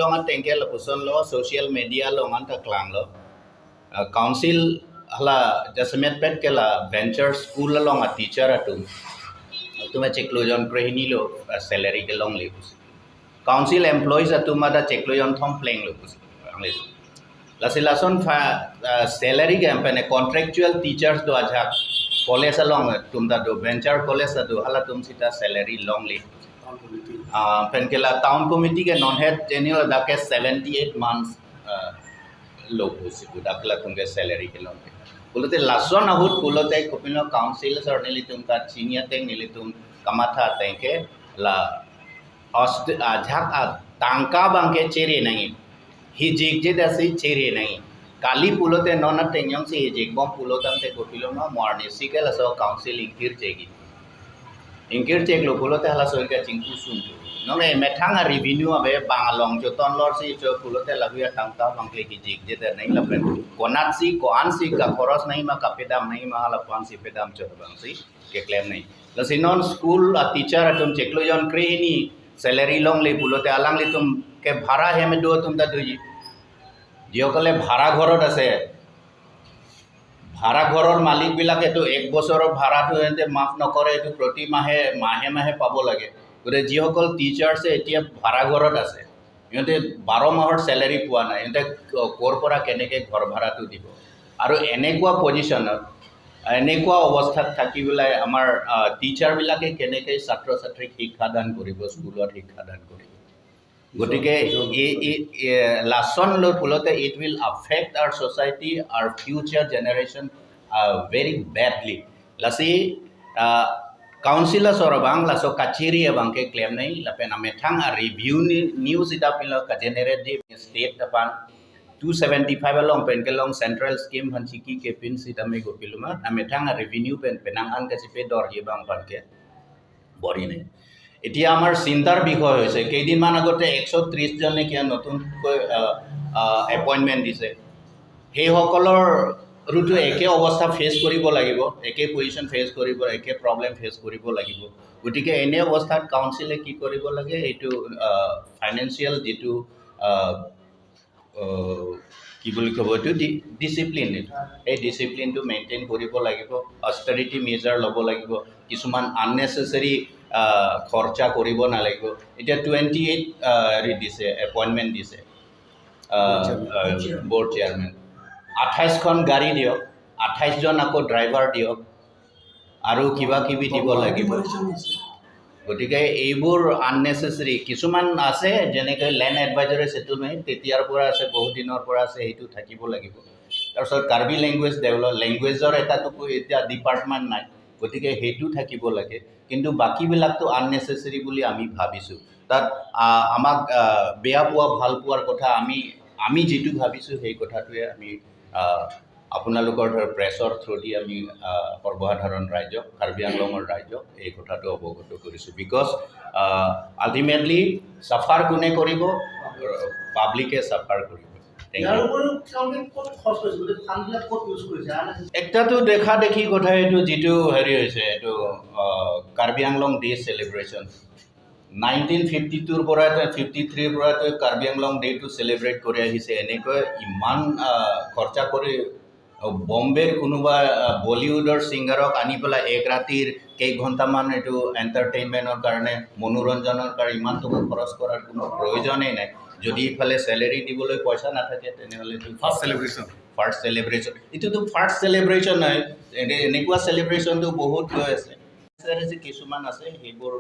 long tengke la puson lo social media lo ngan ta klang lo council hala jasmet pet ke la venture school long a teacher atum tume cheklo jon krehini lo salary ke long le council employees atum ada cheklo jon thom pleng lo angles lasilason fa salary ke pene contractual teachers do aja college along tum da do venture college do hala tum sita salary long le pen ke la town committee ke non head tenure da ke 78 months lo pusi da kla tum ke salary ke long pulote lason ahut pulote kopino council sor nili tum ka senior teng nili tum kamatha teng ke la ost ajak tangka bangke chere nangi hijik je dasi chere nangi kali pulote nona tengyong si hijik bom pulotam te kopilo ma morni sikel so council inkir chegi inkir chek lo pulote hala soilka chingku sum nong e methang a revenue abe bangalong joton lor si jo pulote laguya tangka bangke hijik je da nahi lapen konat si ko an si ka khoros nahi ma kapedam nahi ma hala pan si pedam chot bang si ke claim nahi lasinon school a teacher atum cheklo jon krehini salary long le pulote alang le tum ke ভাড়া হেমে do tum da duji যিসকলে ভাড়া ঘৰত আছে ভাড়া ঘৰৰ মালিকবিলাকেতো এক বছৰৰ ভাড়াটো সিহঁতে মাফ নকৰে, এইটো প্ৰতি মাহে মাহে মাহে পাব লাগে। গতিকে যিসকল টিচাৰ্ছে এতিয়া ভাড়া ঘৰত আছে সিহঁতে 12 মাহৰ চেলাৰী পোৱা নাই, সিহঁতে ক'ৰ পৰা কেনেকৈ ঘৰ ভাড়াটো দিব? আৰু এনেকুৱা পজিশ্যনত এনেকুৱা অৱস্থাত থাকি পেলাই আমাৰ টিচাৰবিলাকে কেনেকৈ ছাত্ৰ ছাত্ৰীক শিক্ষাদান কৰিব, স্কুলত শিক্ষাদান কৰিব? গতিকে এই লাচন লৈ ফুলতে it will affect our society, our future generation very badly. Lassi কাউন্সিলৰ সৰবাং লাচ কাচেৰি এবাংকে ক্লেম নাই লাপেন আমি থাং ৰিভিউ নিউজ এটা pill generate the state apan 275 along pen ke long central scheme han chiki ke pin sita me gopiluma ame thang revenue pen penang an ka sipe dor ye bang pan ke bori ne। এতিয়া আমাৰ চিন্তাৰ বিষয় হৈছে, কেইদিনমান আগতে 130 জনে কিয় নতুনকৈ এপইণ্টমেণ্ট দিছে, সেইসকলৰোতো একে অৱস্থা ফেচ কৰিব লাগিব, একে পজিশ্যন ফেচ কৰিব, একে প্ৰব্লেম ফেচ কৰিব লাগিব। গতিকে এনে অৱস্থাত কাউন্সিলে কি কৰিব লাগে, এইটো ফাইনেন্সিয়েল যিটো কি বুলি ক'ব, এইটো ডিচিপ্লিন, এই ডিচিপ্লিনটো মেইনটেইন কৰিব লাগিব, অষ্টাৰিটি মেজাৰ ল'ব লাগিব, কিছুমান আননেচেচাৰী খৰচা কৰিব নালাগিব। এতিয়া 28 হেৰি দিছে, এপইণ্টমেণ্ট দিছে বৰ্ড চেয়াৰমেন, 28খন গাড়ী দিয়ক, 28জন আকৌ ড্ৰাইভাৰ দিয়ক, আৰু কিবা কিবি দিব লাগিব। গতিকে এইবোৰ আননেচেচাৰী কিছুমান আছে, যেনেকৈ লেণ্ড এডভাইজাৰী ছেটেলমেণ্ট তেতিয়াৰ পৰা আছে, বহুত দিনৰ পৰা আছে, সেইটো থাকিব লাগিব। তাৰপিছত কাৰ্বি লেংগুৱেজ ডেভেলপ, লেংগুৱেজৰ এটাতো এতিয়া ডিপাৰ্টমেণ্ট নাই, গতিকে সেইটো থাকিব লাগে। কিন্তু বাকীবিলাকতো আননেচেচাৰী বুলি আমি ভাবিছোঁ। তাত আমাক বেয়া পোৱা ভাল পোৱাৰ কথা আমি যিটো ভাবিছোঁ সেই কথাটোৱে আমি আপোনালোকৰ ধৰ প্ৰেছৰ থ্ৰুদি আমি সৰ্বসাধাৰণ ৰাইজক, কাৰ্বি আংলঙৰ ৰাইজক এই কথাটো অৱগত কৰিছোঁ। Because ultimately suffer কোনে কৰিব? পাব্লিকে চাফাৰ কৰিব। একটাতো দেখা দেখি কথা, এইটো যিটো হেৰি হৈছে, এইটো কাৰ্বি আংলং ডে চেলিব্ৰেশ্যন 1952ৰ পৰা, 53ৰ পৰা কাৰ্বি আংলং ডেটো চেলিব্ৰেট কৰি আহিছে। এনেকৈ ইমান খৰচা কৰি বম্বেৰ কোনোবা বলিউডৰ ছিংগাৰক আনি পেলাই এক ৰাতিৰ কেইঘণ্টামান এইটো এণ্টাৰটেইনমেণ্টৰ কাৰণে, মনোৰঞ্জনৰ কাৰণে ইমান টকা খৰচ কৰাৰ কোনো প্ৰয়োজনেই নাই। যদি ইফালে চেলেৰি দিবলৈ পইচা নাথাকে তেনেহ'লে ফাৰ্ষ্ট চেলিব্ৰেশ্যন, এইটোতো ফাৰ্ষ্ট চেলিব্ৰেশ্যন হয়, এনেকুৱা চেলিব্ৰেশ্যনটো বহুত হৈ আছে। কিছুমান আছে সেইবোৰ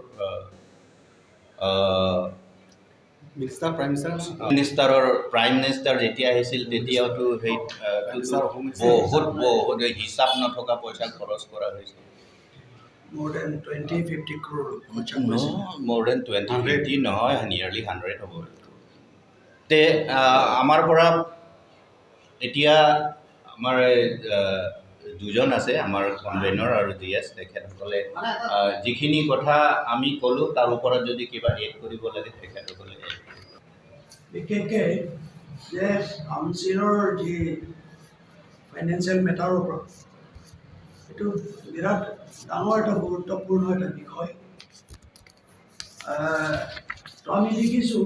মিনিষ্টাৰৰ, প্ৰাইম মিনিষ্টাৰ যেতিয়া আহিছিল তেতিয়াওতো সেই বহুত বহুত হিচাপ নথকা পইচা খৰচ কৰা হৈছে। More than 20-50 crore। More than 20-50 নহয়, নিয়াৰলি 100 হ'ব। তে আমাৰ পৰা এতিয়া আমাৰ দুজন আছে, আমাৰ কনভেনৰ আৰু জি এছ, তেখেতসকলে যিখিনি কথা আমি ক'লোঁ তাৰ ওপৰত যদি কিবা এড কৰিব লাগে তেখেতসকলে। বিশেষকৈ যে কাউন্সিলৰ যি ফাইনেন্সিয়েল মেটাৰৰ ওপৰত এইটো বিৰাট ডাঙৰ এটা গুৰুত্বপূৰ্ণ এটা বিষয়। তো আমি দেখিছোঁ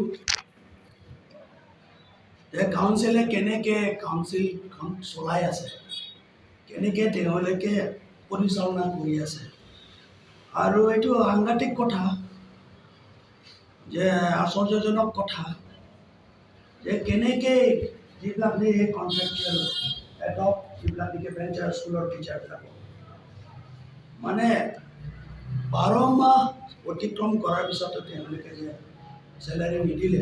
যে কাউন্সিলে কেনেকৈ কাউন্সিলখন চলাই আছে, কেনেকৈ তেওঁলোকে পৰিচালনা কৰি আছে। আৰু এইটো সাংঘাতিক কথা যে আশ্চৰ্যজনক কথা যে কেনেকৈ যিবিলাক নেকি কণ্ট্ৰেকচুৱেল এডপ, যিবিলাক নেকি ভেঞ্চাৰ স্কুলৰ টিচাৰবিলাকক মানে 12 মাহ অতিক্ৰম কৰাৰ পিছতো তেওঁলোকে যে চেলাৰী নিদিলে,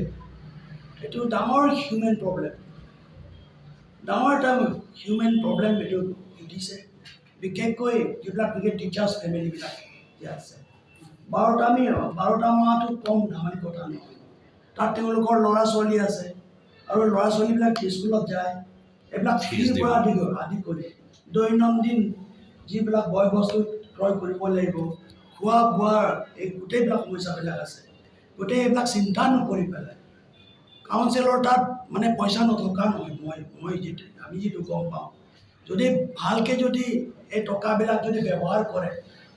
এইটো ডাঙৰ হিউমেন প্ৰব্লেম, ডাঙৰ এটা হিউমেন প্ৰব্লেম এইটো দিছে। বিশেষকৈ যিবিলাক নেকি টিচাৰ্ছ ফেমিলিবিলাক যে আছে, 12টা, আমি 12টা মাহটো কম ধেমালি কথা নহয়। তাত তেওঁলোকৰ ল'ৰা ছোৱালী আছে আৰু ল'ৰা ছোৱালীবিলাক স্কুলত যায়, এইবিলাক ফিৰ পৰা আদি কৰি দৈনন্দিন যিবিলাক বয় বস্তু ক্ৰয় কৰিব লাগিব, খোৱা বোৱাৰ এই গোটেইবিলাক সমস্যাবিলাক আছে। গোটেই এইবিলাক চিন্তা নকৰি পেলাই কাউন্সিলৰ তাত মানে পইচা নথকা নহয়। মই মই যিটো আমি যিটো গম পাওঁ, যদি ভালকৈ যদি এই টকাবিলাক যদি ব্যৱহাৰ কৰে,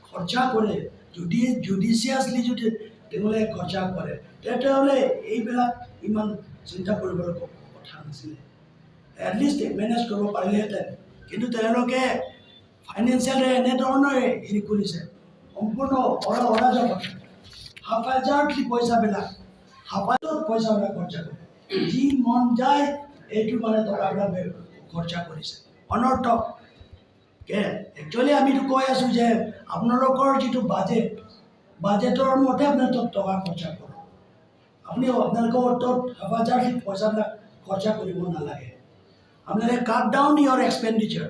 খৰচা কৰে, যদি জুডিচিয়াছলি যদি তেওঁলোকে খৰচা কৰে, তেতিয়াহ'লে এইবিলাক ইমান চিন্তা কৰিবলৈ কথা নাছিলে, এটলিষ্ট মেনেজ কৰিব পাৰিলেহেঁতেন। কিন্তু তেওঁলোকে ফাইনেন্সিয়েল এনেধৰণৰ হেৰি কৰিছে, সম্পূৰ্ণ অৰাজকতা, হাফাজাৰ্টলি পইচাবিলাক, হাফাজত পইচাবিলাক খৰচা কৰে। যি মন যায় এইটো মানে টকাবিলাক খৰচা কৰিছে অনৰ্থক। একচুৱেলি আমিতো কৈ আছোঁ যে আপোনালোকৰ যিটো বাজেট, বাজেটৰ মতে আপোনালোক টকা খৰচা কৰক। আপোনালোকৰ অ'ত হাফাজাৰ্টলি পইচাবিলাক খৰচা কৰিব নালাগে। আপোনালোকে কাট ডাউন ইয়ৰ এক্সপেণ্ডিচাৰ,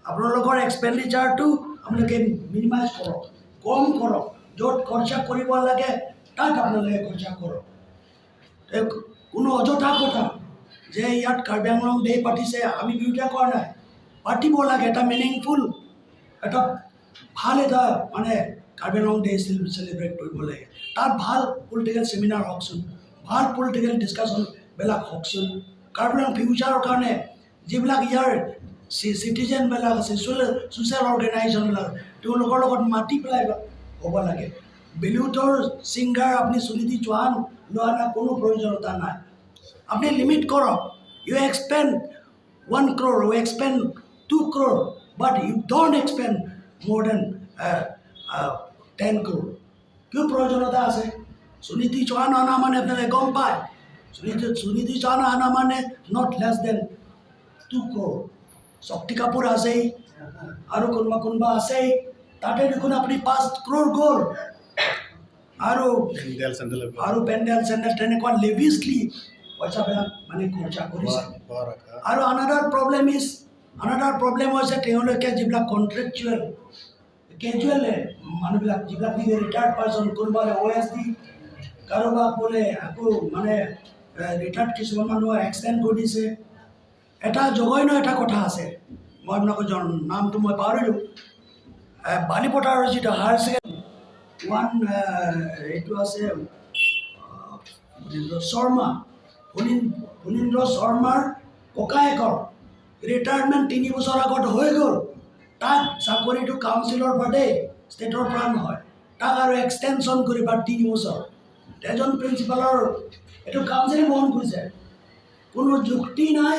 আপোনালোকৰ এক্সপেণ্ডিচাৰটো আপোনালোকে মিনিমাইজ কৰক, কম কৰক। য'ত খৰচা কৰিব লাগে তাত আপোনালোকে খৰচা কৰক। কোনো অযথা কথা যে ইয়াত কাৰ্বি আংলং ডে পাতিছে, আমি বিৰোধিতা কৰা নাই, পাতিব লাগে। এটা মিনিংফুল, এটা ভাল এটা মানে কাৰ্বি আংলং ডে চেলিব্ৰেট কৰিব লাগে। তাত ভাল পলিটিকেল ছেমিনাৰ হওকচোন, ভাল পলিটিকেল ডিছকাশ্যনবিলাক হওকচোন। কাৰ্বি আংলং ফিউচাৰৰ কাৰণে যিবিলাক ইয়াৰ চিটিজেনবিলাক আছে, ছ'চিয়েল অৰ্গেনাইজেশ্যনবিলাক, তেওঁলোকৰ লগত মাতি পেলাই হ'ব লাগে। বলিউডৰ ছিংগাৰ আপুনি সুনিধি চৌহান লোৱা না কোনো প্ৰয়োজনীয়তা নাই। আপুনি লিমিট কৰক। You expend 1 crore, you expend 2 crore, but you don't expend more than 10 crore. কিয় প্ৰয়োজনীয়তা আছে? সুনিধি চৌহান অনা মানে আপোনালোকে গম পায়, সুনিধি চৌহান অনা মানে not less than 2 crore। শক্তি কাপুৰ আছেই আৰু কোনোবা কোনোবা আছেই, তাতে দেখোন আপুনি 5 ক্ৰ'ৰ গ'ল। আৰু পেণ্ডেল চেণ্ডেল আৰু পেণ্ডেল চেণ্ডেল তেনেকুৱা লেভিছলি পইচাবিলাক মানে খৰচা কৰিছে। আৰু আনাডাৰ প্ৰব্লেম হৈছে তেওঁলোকে যিবিলাক কণ্ট্ৰেকচুৱেল কেজুৱেল মানুহবিলাক, যিবিলাক নেকি ৰিটায়াৰ্ড পাৰ্চন, কোনোবা অ'এছডি, কাৰোবাক বোলে আকৌ মানে ৰিটায়াৰ্ড কিছুমান মানুহ এক্সটেণ্ড কৰি দিছে। এটা জঘন্য এটা কথা আছে, মই আপোনাক নামটো মই পাহৰিলোঁ। বালিপথাৰৰ যিটো হায়াৰ ছেকেণ্ডেৰী ওৱান এইটো আছে, শৰ্মা, ফণীন্দ্ৰ শৰ্মাৰ ককায়েকৰ ৰিটায়াৰমেণ্ট 3 বছৰ আগত হৈ গ'ল। তাক চাকৰিটো কাউন্সিলৰ পৰা দেই, ষ্টেটৰ পৰা নহয়, তাক আৰু এক্সটেনশ্যন কৰিব 3 বছৰ। এজন প্ৰিন্সিপালৰ এইটো কাউন্সিলে বহন কৰিছে, কোনো যুক্তি নাই।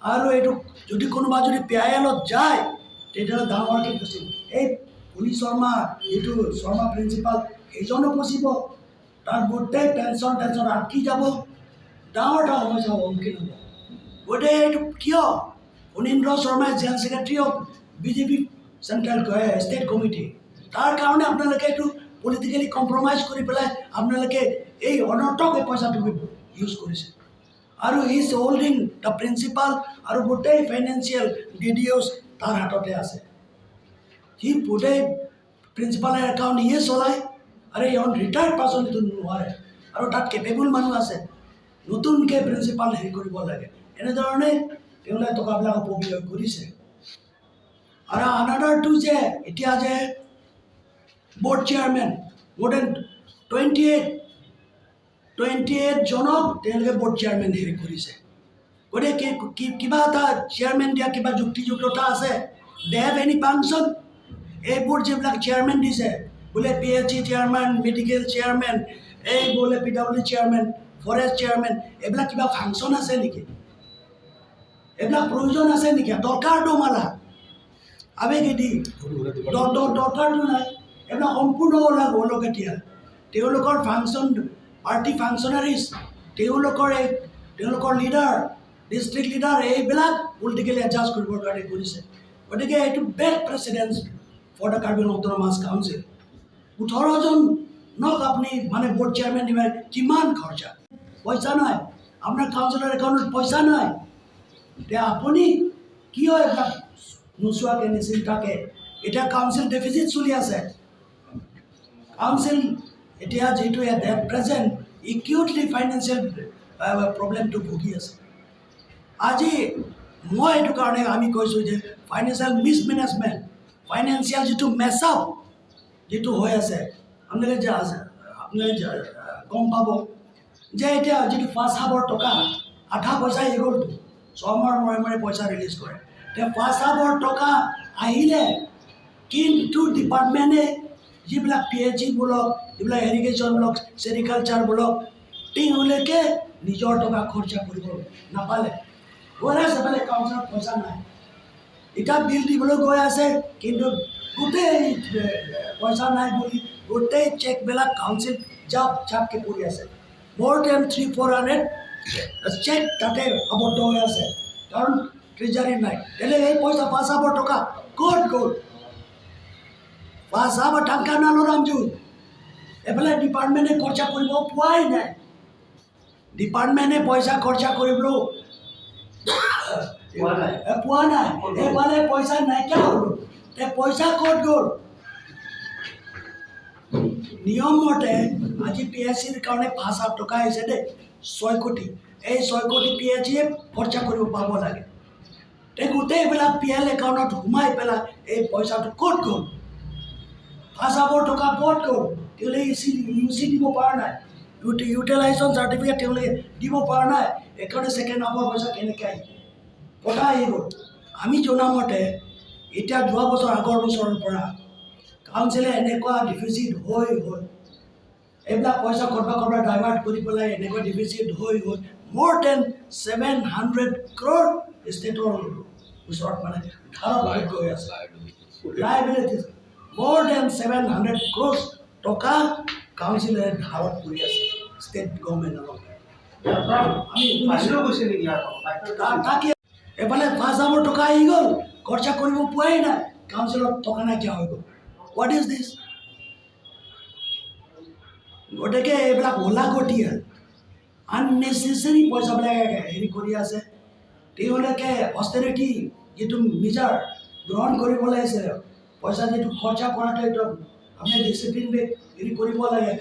আৰু এইটো যদি কোনোবা যদি পি আই এলত যায়, তেতিয়াহ'লে ডাঙৰকৈ ফচিব। এই ফণী শৰ্মা যিটো শৰ্মা প্ৰিন্সিপাল, সেইজনো ফচিব, তাৰ গোটেই পেঞ্চন টেঞ্চন আটকি যাব, ডাঙৰ এটা সমস্যাৰ সন্মুখীন হ'ব। গতিকে এইটো কিয় ফণীন্দ্ৰ শৰ্মাই general secretary of BJP central state committee, তাৰ কাৰণে আপোনালোকে এইটো পলিটিকেলি কম্প্ৰমাইজ কৰি পেলাই আপোনালোকে এই অনৰ্থক এই পইচাটো ইউজ কৰিছে। আৰু he is holding the principal আৰু গোটেই ফাইনেন্সিয়েল ডি ডি অ'ছ তাৰ হাততে আছে। সি গোটেই প্ৰিন্সিপালৰ একাউণ্ট সিয়ে চলায় আৰু এই ৰিটায়াৰ্ড পাৰ্চন এইটো নোৱাৰে। আৰু তাত কেপেবল মানুহ আছে, নতুনকৈ প্ৰিন্সিপাল হেৰি কৰিব লাগে। এনেধৰণে তেওঁলোকে টকাবিলাক অপব্যয় কৰিছে। আৰু আনাডাৰটো যে এতিয়া যে board chairman more than 28 জনক তেওঁলোকে বৰ্ড চেয়াৰমেন হেৰি কৰিছে। গতিকে কিবা এটা চেয়াৰমেন দিয়া কিবা যুক্তিযুক্ততা আছে? They have any function? এইবোৰ যিবিলাক চেয়াৰমেন দিছে, বোলে PHE chairman, medical chairman, এই বোলে পিডাব্লিউ চেয়াৰমেন, ফৰেষ্ট চেয়াৰমেন, এইবিলাক কিবা ফাংচন আছে নেকি? এইবিলাক প্ৰয়োজন আছে নেকি? দৰকাৰটো মালা আবেগেদি দৰকাৰটো নাই। এইবিলাক সম্পূৰ্ণ অলাগতীয়া। তেওঁলোকৰ ফাংচন, পাৰ্টি ফাংচনাৰিজ, তেওঁলোকৰ এই তেওঁলোকৰ লিডাৰ, ডিষ্ট্ৰিক্ট লিডাৰ, এইবিলাক পলিটিকেলি এডজাষ্ট কৰিবৰ কাৰণে কৰিছে। গতিকে এইটো bad precedence for the Karbi Anglong Autonomous Council. 18জনক আপুনি মানে বৰ্ড চেয়াৰমেন দিব, কিমান খৰচা? পইচা নাই আপোনাৰ কাউন্সিলৰ একাউণ্টত, পইচা নাই। এতিয়া আপুনি কিয় এইবিলাক নোচোৱাকৈ, নিচিন্তাকৈ? এতিয়া কাউন্সিল ডেফিচিট চলি আছে। কাউন্সিল এতিয়া যিটো এট প্ৰেজেণ্ট একিউটলি ফাইনেন্সিয়েল প্ৰব্লেমটো ভুগি আছে। আজি মই সেইটো কাৰণে আমি কৈছোঁ যে ফাইনেন্সিয়েল মিছমেনেজমেণ্ট, ফাইনেন্সিয়েল যিটো মেছআপ যিটো হৈ আছে, আপোনালোকে যে আছে, আপোনালোকে গম পাব যে এতিয়া যিটো ফাৰ্ষ্ট হাফৰ টকা, আধা পইচা আহি গ'লতো। 6 মাহৰ মূৰে মূৰে পইচা ৰিলিজ কৰে। এতিয়া ফাৰ্ষ্ট হাফৰ টকা আহিলে, কিন্তু ডিপাৰ্টমেণ্টে যিবিলাক পিএইচই বোলক, যিবিলাক এৰিগেশ্যন বোলক, চেৰিকালচাৰ বোলক, তেওঁলোকে নিজৰ টকা খৰচা কৰিব নাপালে। গৈ আছে, এফালে কাউন্সিলত পইচা নাই। এতিয়া বিল দিবলৈ গৈ আছে, কিন্তু গোটেই পইচা নাই বুলি গোটেই চেকবিলাক কাউন্সিল জাপ জাপকৈ পৰি আছে। More than 300-400 cheque তাতে আবদ্ধ হৈ আছে, কাৰণ ট্ৰেজাৰী নাই। তেনে এই পইচা 5 হাজাৰ টকা ক'ত গ'ল? 5 হাজাৰ টকা নালো ৰামজু। এইফালে ডিপাৰ্টমেণ্টে খৰচা কৰিব পোৱাই নাই। ডিপাৰ্টমেণ্টে পইচা খৰচা কৰিবলৈ পোৱা নাই। পোৱা নাই। এইফালে পইচা নাইকিয়া হৈ গ'ল। তে পইচা ক'ত গ'ল? নিয়মমতে আজি পিএইচইৰ কাৰণে 5 লাখ টকা আহিছে দেই, 6 কোটি। এই 6 কোটি পিএইচইয়ে খৰচা কৰিব পাব লাগে। তে গোটেইবিলাক পিএল একাউণ্টত সোমাই পেলাই এই পইচাটো ক'ত গ'ল? 5 হাজাৰ টকা ক'ত গ'ল? তেওঁলোকে ইউচি দিব পৰা নাই, ইউটিলাইজেশ্যন চাৰ্টিফিকেট তেওঁলোকে দিব পৰা নাই। সেইকাৰণে ছেকেণ্ড হাফৰ পইচা কেনেকৈ আহিব? কথা আহি গ'ল। আমি জনামতে এতিয়া যোৱা বছৰ, আগৰ বছৰৰ পৰা কাউন্সিলে এনেকুৱা ডিফিচিট হৈ হৈ, এইবিলাক পইচা ক'ৰবাত ক'ৰবাত ডাইভাৰ্ট কৰি পেলাই এনেকুৱা ডিফিচিট হৈ হৈ more than 700 crore ষ্টেটৰ ওচৰত মানে ধাৰত হৈ গৈ আছে। Liabilities more than 700 crores টকা কাউন্সিলে ধাৰত পৰি আছে ষ্টেট গভৰ্ণমেণ্টৰ লগত। আমি বাহিৰেও গৈছে নেকি ইয়াৰ পৰা? বাহিৰত তাকে এফালে 5 হাজাৰ টকা আহি গ'ল, খৰচা কৰিব পোৱাই নাই, কাউন্সিলত টকা নাইকিয়া হৈ গ'ল। What is this? গতিকে এইবিলাক অলাগতীয়া আননেচেচেৰী পইচাবিলাক হেৰি কৰি আছে। তেওঁলোকে অষ্টেৰিটি যিটো মেজাৰ গ্ৰহণ কৰিব লাগিছিলে, পইচা যিটো খৰচা কৰাটো একদম আপুনি ডিচিপ্লিন হেৰি কৰিব লাগে,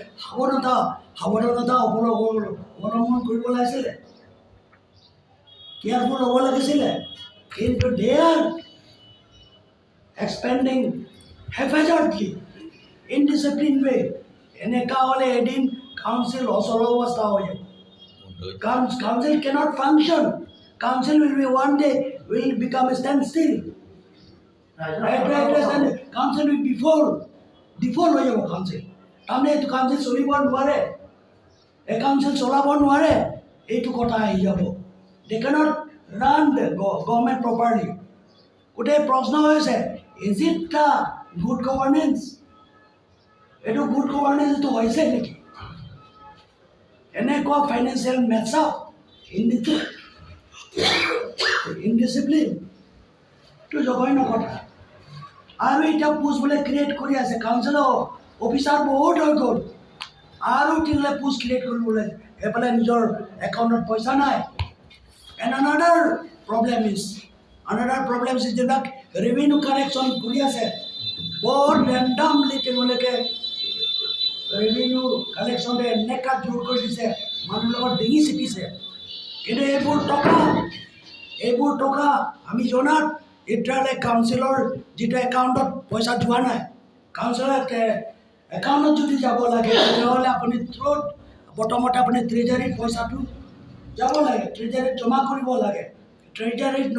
সাৱধানতা অৱলম্বন কৰিব লাগিছিলে, কেয়াৰফুল হ'ব লাগিছিলে। কিন্তু they are expending haphazardly, indiscipline way. এনেকুৱা হ'লে এদিন কাউন্সিল অচল অৱস্থা হৈ যাব। Council cannot function. Council will be one day will become a standstill. Right. Council will default. Default হৈ যাব কাউন্সিল। তাৰমানে এইটো কাউন্সিল চলিব নোৱাৰে, এই কাউন্সিল চলাব নোৱাৰে, এইটো কথা আহি যাব। দে কেনট ৰান গভৰ্ণমেণ্ট প্ৰপাৰলি। গোটেই প্ৰশ্ন হৈছে, is it the good governance? এইটো গুড গভাৰ্নেন্স এইটো হৈছে নেকি? এনেকুৱা ফাইনেন্সিয়েল মেছআপ, ইনডিচিপ্লিন, এইটো জঘন্য কথা। আৰু এতিয়া পোষ্ট বোলে ক্ৰিয়েট কৰি আছে। কাউন্সিলৰ অফিচাৰ বহুত হৈ গ'ল, আৰু তেওঁলোকে পোষ্ট ক্ৰিয়েট কৰিব ওলাইছে। এইফালে নিজৰ একাউণ্টত পইচা নাই। And another problem is যিবিলাক ৰেভিনিউ কালেকশ্যন কৰি আছে, বহুত ৰেণ্ডামলি তেওঁলোকে ৰেভিনিউ কালেকশ্যনটো এনেকুৱা জোৰ কৰি দিছে, মানুহৰ লগত ডিঙি চেপিছে। কিন্তু এইবোৰ টকা আমি জনাত এতিয়ালৈ কাউন্সিলৰ যিটো একাউণ্টত পইচা যোৱা নাই। কাউন্সিলৰ একাউণ্টত যদি যাব লাগে, তেতিয়াহ'লে আপুনি থ্ৰুত প্ৰথমতে আপুনি ট্ৰেজাৰীৰ পইচাটো যাব লাগে, ট্ৰেজাৰীত জমা কৰিব লাগে। ট্ৰেজাৰীত